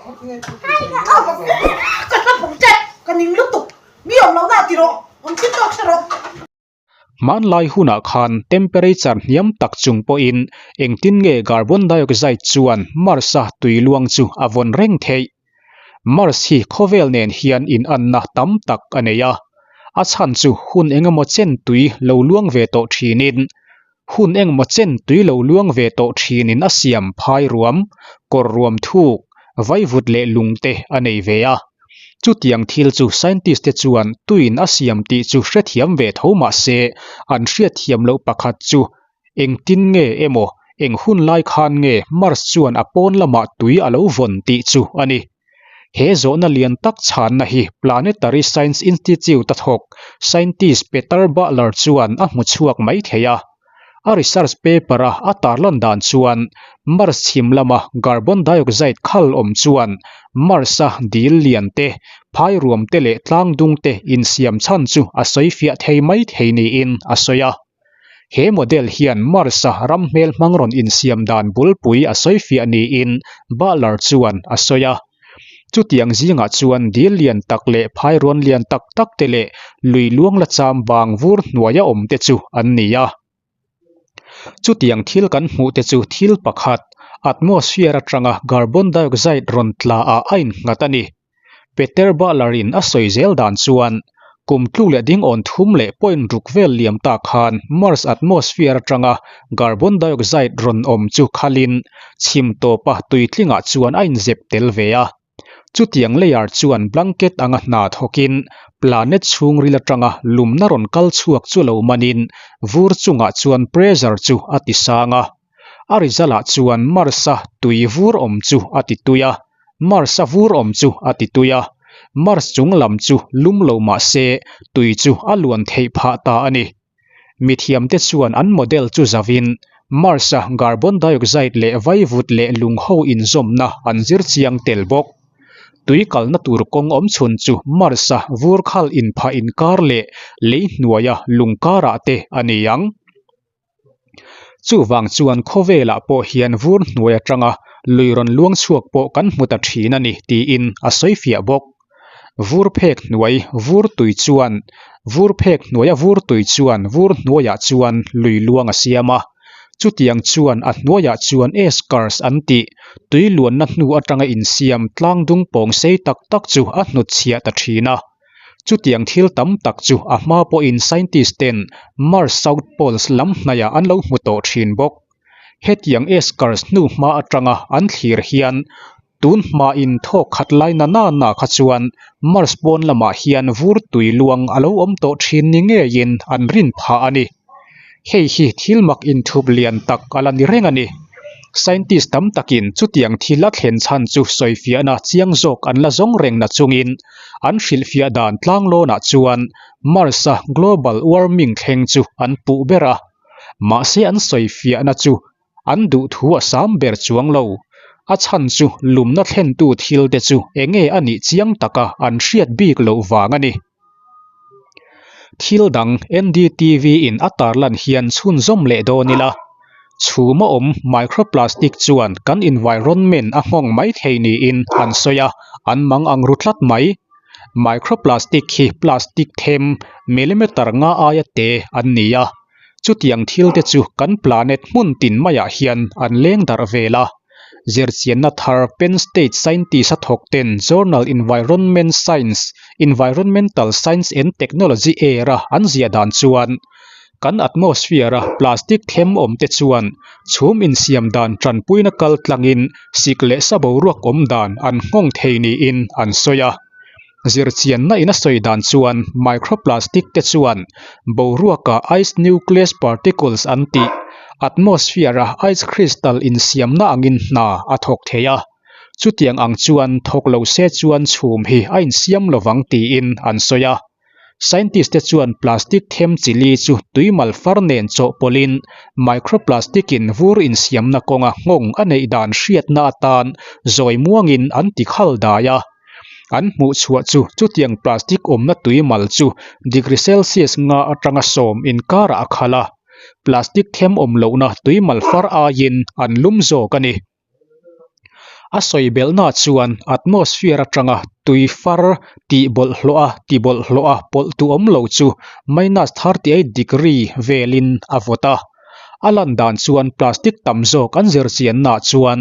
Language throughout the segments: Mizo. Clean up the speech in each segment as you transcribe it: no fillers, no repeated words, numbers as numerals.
Ka hla bawk che, ka ning lutuk, mi awm lohna ti rawh, awm chin tawk hre rawh. Hmanlai hunah khan temperature hniam tak chung pawhin engtin nge carbon dioxide chuan Mars-a tui luang chu a vawn reng theih? Mars hi khawvel nen hian inanna tam tak a nei a, a chhan chu hun engemaw chen tui lo luang ve tawh thinin Hun engmaw chen tui lo luang ve tawh thinin a siam phai ruam, kawr ruam thuk, vaivut leh lung te a nei ve a. Chutiang thil chu scientist te chuan tuin a siam tih chu hrethiam ve tho mah se, an hriatthiam loh pakhat chu engtin nge emaw eng hun lai khan nge Mars chuan a pawn lamah tui a lo vawn tih chu a ni. He zawhna lian tak chhanna hi Planetary Science Institute a thawk scientist Peter Butler chuan a hmu chhuak mai thei a. A research paper-a a tarlan dan chuan Mars chhim lama carbon dioxide khal awm chuan Mars-a dil lian te, phai ruam te leh tlang dung te insiam chhan chu a sawi fiah thei mai thei niin a sawi a. He model hian Mars-a ram hmel hmang rawn insiam dan bulpui a sawi fiah niin Butler chuan a sawi a. Chutiang zingah chuan dil lian tak leh phairuan lian tak tak te leh lui luang la cham vang vur hnuaia awm te chu an ni a. Chutiang thil kan hmuh te chu thil pakhat, atmosphere atanga carbon dioxide rawn tla ah a innghat a ni. Peter Butler-in a sawi zel dan chuan, kum tluk leh ding awn thum leh point ruk vel liam ta khan Mars atmosphere atanga carbon dioxide rawn awm chu khalin chhim tawpa tuitlingah chuan a inzep tel ve a. Chutiang layer chuan blanket anga hna thawkin planet chhungril atanga lumna rawn kal chhuak chu lo manin vur chungah chuan pressure chu a tisang a. A result-ah chuan Mars-a tui vur awm chu a ti tui a, Mars-a vur awm chu a ti tui a. Mars chung lam chu lum lo mah se tui chu a luan theih phah ta a ni. Mithiamte chuan an model chu zavin Mars-a carbon dioxide leh vaivut leh lung ho inzawmna an zir chiang tel bawk. Tui kalna tur kawng awm chhun chu Mars-a vur khal inphah inkar leh lei hnuaia lung karah te a ni ang. Chuvang chuan khawvelah pawh hian vur hnuai atanga lui rawn luang chhuak pawh kan hmu ta thin a ni tiin a sawi fiah bawk. Vur phek hnuai vur tui chuan vur phek hnuaia vur tui chuan vur hnuaiah chuan lui luang a siam a. Chutiang chuan a hnuaiah chuan eskars an tih tui luanna hnu atanga insiam tlang dung pawng sei tak tak chu a hnutchhiah ta thin a. Chutiang thil tam tak chu a hma pawhin scientist ten Mars South Poles lam hnaiah an lo hmu tawh thin bawk. Hetiang eskars hnu hma atanga an thlir hian tun hmain thawk khat lai na na na kha chuan Mars pawn lamah hian vur tui luang a lo awm tawh thin ni ngeiin an rin phah a ni. Hei hi thil mak inthup lian tak a la ni reng a ni. Scientist tam takin chutiang thil a thlen chhan chu sawifiahna chiang zawk an la zawng reng na chungin an hrilhfiah dan tlanglawnah chuan Mars-a global warming thleng chu an puh ber a. Mahse an sawifiahna chu an duhthu a sam ber chuang lo. A chhan chu lumna thlentu thil te chu enge a nih chiang taka an hriat bik loh vang a ni. Thil dang NDTV in a tarlan hian chhunzawm leh dawn ila, chhum a awm microplastic chuan kan environment a nghawng mai thei niin an sawi a, an mang ang ru tlat mai. Microplastic hi plastic them millimeter nga aia te an ni a, chutiang thil te chu kan planet hmun tin maiah hian an leng darh vel a. Zirchianna thar Penn State scientist a thawk ten journal Environment Science, Environmental Science and Technology Air-a an ziah dan chuan kan atmosphere-a plastic them awm te chuan chhum insiam dan tanpuina kal tlangin sik leh sa boruak awm dan an nghawng thei niin an sawi a. Zirchianna in a sawi dan chuan microplastic te chuan boruaka ice nucleus particles an tih atmosphere-a ice crystal insiamna angin hna a thawk thei a, chutiang ang chuan thawk lo se chuan chhum hi a insiam lovang tiin an sawi a. Scientist te chuan plastic them chili chu tuimal far nen chawhpawlhin microplastic in vur insiamna kawnga nghawng a neih dan hriatna atan zawi muangin an ti khal dai a. An hmuh chhuah chu chutiang plastic awmna tui mal chu degree celsius nga atanga sawm inkarah a khal a, plastic them awm lohna tui mal far aiin an lum zawk a ni. A sawi belhna chuan atmosphere atanga tui far tih bawlhhlawh a ti bawlhhlawh a pawlh tu awm lo chu minus 38 degree velin a vawt a. A lan dan chuan plastic tam zawk an zir chiannaah chuan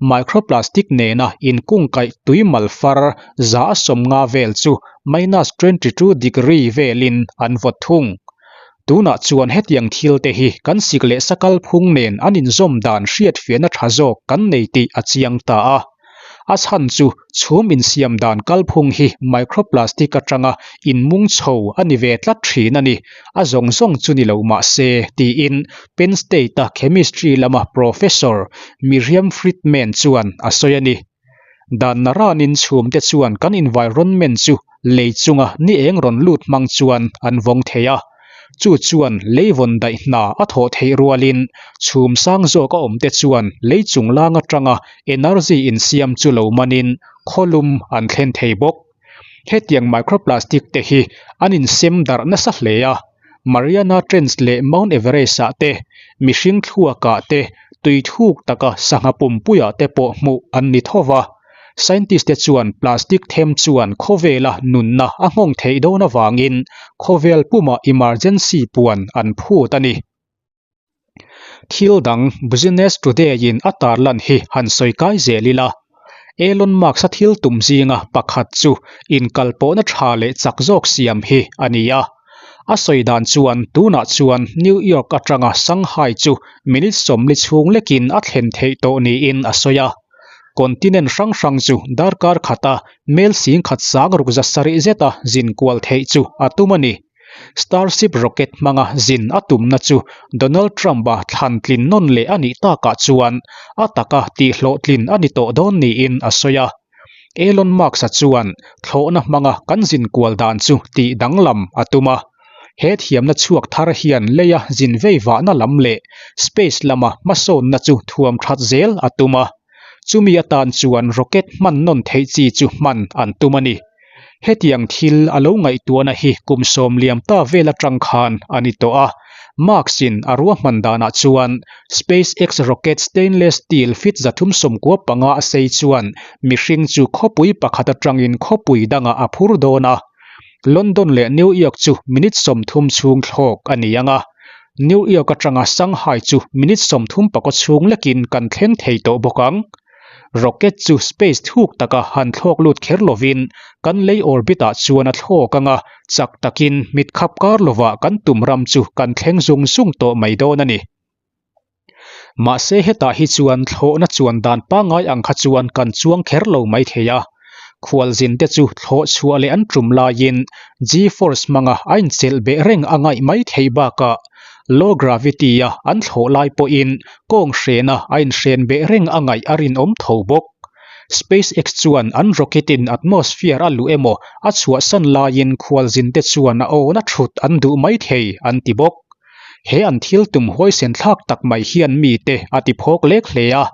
microplastic nena inkungkaih tui mal far 150 vel chu minus 22 degree velin an vawt thung. Tunah chuan hetiang thil te hi kan sik leh sa kalphung nen an inzawm dan hriatfiahna tha zawk kan nei tih a chiang ta a. A chhan chu chhum insiam dan kalphung hi microplastic atanga inmung chho a ni ve tlat thin a ni, a zawng zawng chu ni lo mah se, tiin Penn State-a chemistry lama professor Miriam Friedman chuan a sawi a ni. Dan naranin chhumte chuan kan environment chu lei chunga ni eng rawn lut hmang chuan an vawng thei a. Chu chuan lei vawn daih hna a thawh theih rualin chhum sang zawk a awmte chuan lei chunglang atanga energy insiam chu lo manin khawlum an thlen thei bawk. Hetiang microplastic te hi an insem darh nasa hle a, Mariana Trench leh Mount Everest ah te, mihring thluak ah te, tui thuk taka sangha pumpui ah te pawh hmuh an ni tho va. Scientist te chuan plastic them chuan khawvela nunna a nghawng theih dawn avangin khawvel pumah emergency puan an phut a ni. Thil dang Business Today-in a tarlan hi han sawi kai zel ila, Elon Musk-a thil tum zinga pakhat chu inkalpawhna tha leh chak zawk siam hi a ni a. A sawi dan chuan tunah chuan New York atanga Shanghai chu minute 40 chhung lekin a thlen theih tawh niin a sawi a. Continent hrang hrang chu darkar khata mel singkhat sang ruk za sarih zeta zin kual theih chu a tum a ni. Starship rocket hmanga zin a tumna chu Donald Trump-a thlan tlin nawn leh a nih takah chuan a taka tihhlawhtlin a ni tawh dawn niin a sawi a. Elon Musk-a chuan thlawhna hmanga kan zin kual dan chu tih danglam a tum a. He thiamna chhuak thar hian leia zin vei vahna lam leh space lama hmasawnna chu thuam that zel a tum a. Chumi atan chuan rocket hman nawn theih chi chu hman an tum a ni. Hetiang thil a lo ngaihtuahna hi kum sawm liam ta vel atang khan a ni tawh a. Musk-in a ruahman danah chuan SpaceX rocket stainless steel feet 395 a sei chuan mihring chu khawpui pakhat atangin khawpui dangah a phur dawn a. London leh New York chu minute 30 chhung thlawk a ni ang a. New York atanga Shanghai chu minute 35 chhung lekin kan thleng thei tawh bawk ang. Rocket chu space thuk taka han thlawk lut kher lovin kan lei orbit ah chuan a thlawk ang a, chak takin mit khap kar lovah kan tum ram chu kan thleng zung zung tawh mai dawn a ni. Mahse hetah hi chuan thlawhna chuan dan pangngai ang kha chuan kan chuang kher lo mai thei a, khualzin te chu thlawh chhuah leh an tum laiin G-force hmanga a inchelh beh reng a ngaih mai theih bakah low gravity a an thlawh lai pawhin kawng hrena a inhren beh reng a ngaih a rinawm tho bawk. SpaceX chuan an rocket in atmosphere a luh emaw a chhuahsan laiin khualzin te chuan a awna thut an duh mai thei an ti bawk. He an thil tum huaisen thlak tak mai hian mite a ti phawk lek hle a.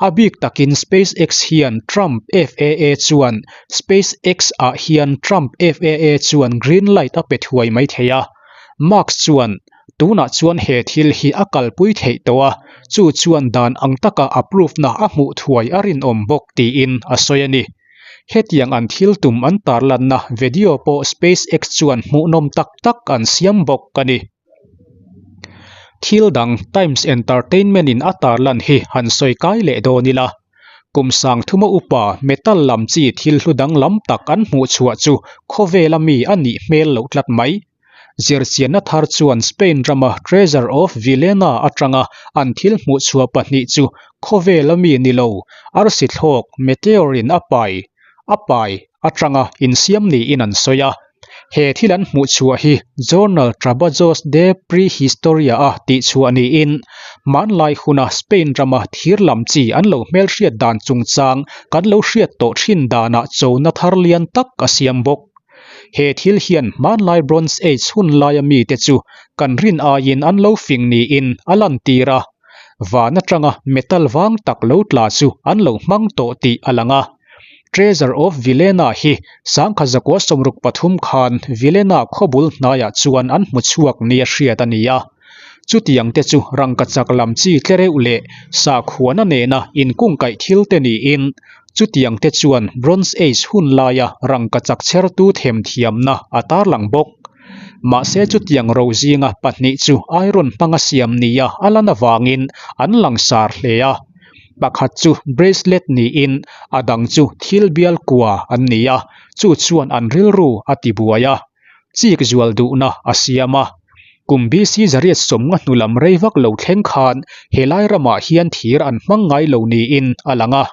A bik takin SpaceX hian Trump FAA chuan SpaceX ah hian Trump FAA chuan green light a pe thuai mai thei a. Musk chuan tunah chuan he thil hi a kalpui theih tawh a, chu chuan dan ang taka approve na a hmuh thuai a rinawm bawk tiin a sawi a ni. Hetiang an thil tum an tarlanna video pawh SpaceX chuan hmuhnawm tak tak an siam bawk a ni. Thil dang Times Entertainment in a tarlan hi han sawi kai leh dawn ila, kum sang thuma upa metal lam chi thil hlu danglam tak an hmuh chhuah chu khawvela mi a nih hmel loh tlat mai. Zirchianna thar chuan Spain rama Treasure of Villena atanga an thil hmuh chhuah pahnih chu khawvela mi ni lo, arsi thlawk, meteor in a pai, a pai, atanga insiam niin an sawi a. He thil an hmuh chhuah hi Journal Trabajos de Prehistoria a tihchhuah niin hmanlai huna Spain rama thir lam chi an lo hmelhriat dan chungchang kan lo hriat tawh thin danah chona thar lian tak a siam bawk. He thil hian hmanlai Bronze Age hun laia mite chu kan rin aiin an lo fing niin a lantir a, van atanga metal vang tak lo tla chu an lo hmang tawh tih a lang a. Treasure of Villena hi 1963 khan Villena khawbul hnaiah chuan an hmu chhuak nia hriat a ni a. Chutiang te chu rangkachak lam chi tlereuh leh sakhuana nena inkungkaih thil te niin, chutiang te chuan Bronze Age hun laia rangkachak chhertu themthiamna a tarlang bawk. Mahse chutiang ro zinga pahnih chu iron hmanga siam nia a lan avangin an langsar hle a. Pakhat chu bracelet niin a dang chu thil bial kua an ni a, chu chuan an rilru a tibuai a, chik zual duhna a siam a. Kum BC zariat sawmnga hnu lam rei vak lo thleng khan helai ramah hian thir an hmang ngai lo niin a lang a.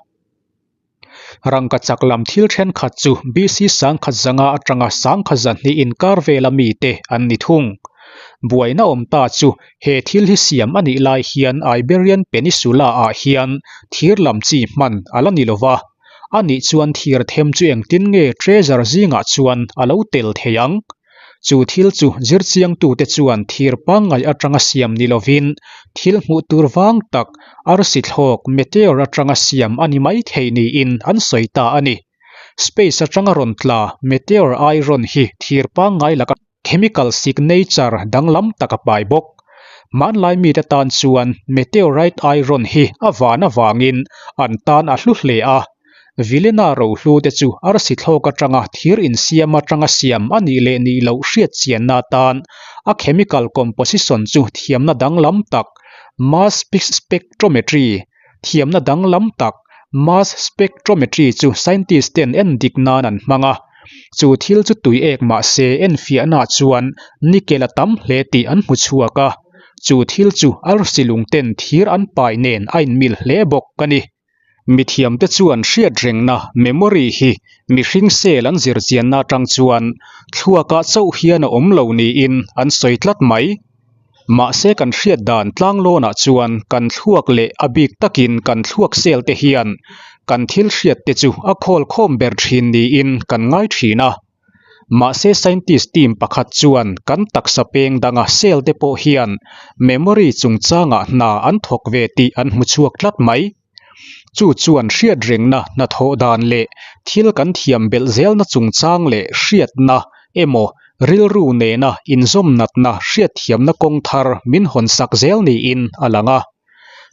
Rangkachak lam thil thenkhat chu BC sangkhat zanga atanga sangkhat zahnih inkar vela mite an ni thung. Buaina awm ta chu he thil hi siam a nih lai hian Iberian Peninsula ah hian thir lam chi hman a la ni lova, a nih chuan thir them chu engtin nge treasure zingah chuan a lo tel thei ang? Chu thil chu zirchiangtute chuan thir pangngai atanga siam ni lovin thil hmuh tur vang tak arsi thlawk meteor atanga siam a ni mai thei niin an sawi ta a ni. Space atanga rawn tla meteor iron hi thir pangngai laka chemical signature danglam tak a pai bawk. Hmanlai mite tan chuan meteorite iron hi a van avangin an tan a hlu hle a. Vilena rohlu te chu arsi thlawk atanga thir insiam atanga siam a nih leh nih loh hriat chianna atan a chemical composition chu thiamna danglam tak, mass spectrometry, thiamna danglam tak, mass spectrometry, chu scientist ten en dik nan an hmang a. Chu thil chu tui ek mah se enfiahna chuan nickel a tam hle tih an hmu chhuak a. Chu thil chu arsi lung ten thir an pai nen a inmil hle bawk a ni. Mithiamte chuan hriatrengna, memory, hi mihring cell an zirchianna atang chuan thluakah chauh hian a awm lo niin an sawi tlat mai. Mahse kan hriat dan tlanglawnah chuan kan thluak leh a bik takin kan thluak cell te hian kan thil hriatte chu a khawl khawm ber thin niin kan ngai thin a. Mahse scientist team pakhat chuan kan taksa peng danga cell te pawh hian memory chungchangah hna an thawk ve tih an hmu chhuak tlat mai. Chu chuan hriatrengna hnathawh dan leh thil kan thiam belh zelna chungchang leh hriatna emaw rilru nena inzawm natna hriatthiamna kawng thar min hawnsak zel niin a lang a.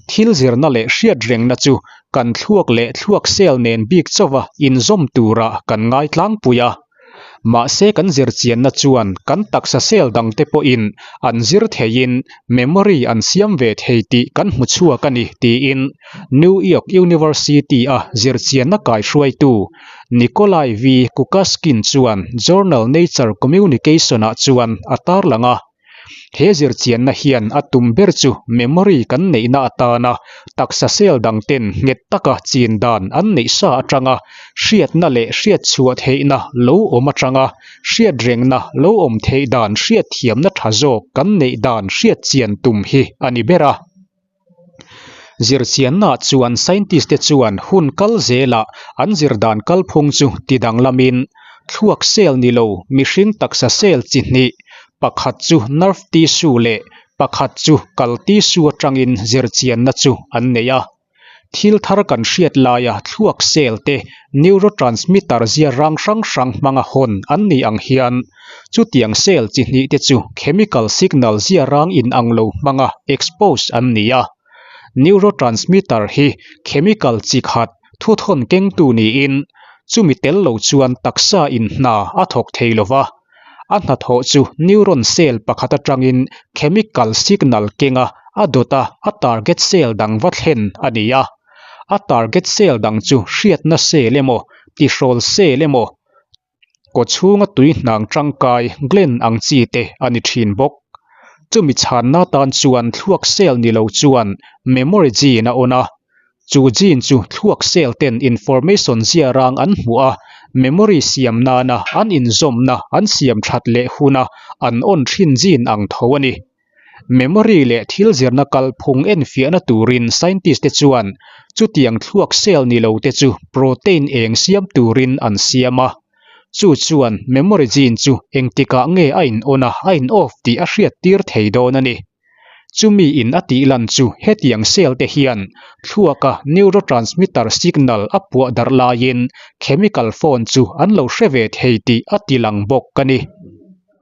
Thil zirna leh hriatrengna chu kan thluak leh thluak cell nen bik chauha inzawm turah kan ngai tlangpui a. Mahse kan zirchianna chuan kan taksa cell dangte pawhin an zir theiin memory an siam ve thei tih kan hmu chhuak a ni tiin New York University-a zirchianna kaihruaitu Nikolai V. Kukaskin chuan journal Nature Communication-ah chuan a tarlang a. He zirchianna hian a tum ber chu memory kan neihna atana taksa cell dang ten nghet taka chin dan an neih sa atanga hriatna leh hriatchhuah theihna lo awm atanga hriatrengna lo awm theih dan hriatthiamna tha zawk kan neih dan hriatchian tum hi a ni ber a. Zirchiannaah chuan scientist te chuan hun kal zelah an zir dan kalphung chu ti danglamin thluak cell ni lo mihring taksa cell chi hnih, pakhat chu nerve tissue leh pakhat chu kal tissue atangin zirchianna chu an nei a. Thil thar kan hriat laia thluak cell te neurotransmitter zia rang hrang hrang hmanga hawn an ni ang hian chutiang cell chi hnih te chu chemical signal zia rang inang lo hmanga expose an ni a. Neurotransmitter hi chemical chi khat thuthawn kengtu niin chumi tel lo chuan taksa in hna a thawk thei lova. A hnathawh chu neuron cell pakhat atangin chemical signal kenga a dawta a target cell dang va thlen a ni a. A target cell dang chu hriatna cell emaw, tihrawl cell emaw, kaw chhunga tui hnang tangkai gland ang chi te a ni thin bawk. Chumi chhanna tan chuan thluak cell ni lo chuan memory gene a on a. Chu gene chu thluak cell ten information zia rang an hmuh a, memory siam nana an inzawmna an siam that leh huna an on thin gene ang tho a ni. Memory leh thil zirna kalphung enfiahna turin scientist te chuan chutiang thluak cell ni lo te chu protein eng siam turin an siam a. Chu chuan memory gene chu engtikah nge a in on a, a in off tih a hriattir thei dawn a ni. Chumi in a tih lan chu hetiang cell te hian thluaka neurotransmitter signal a puah darh laiin chemical phone chu an lo hre ve thei tih a ti lang bawk a ni.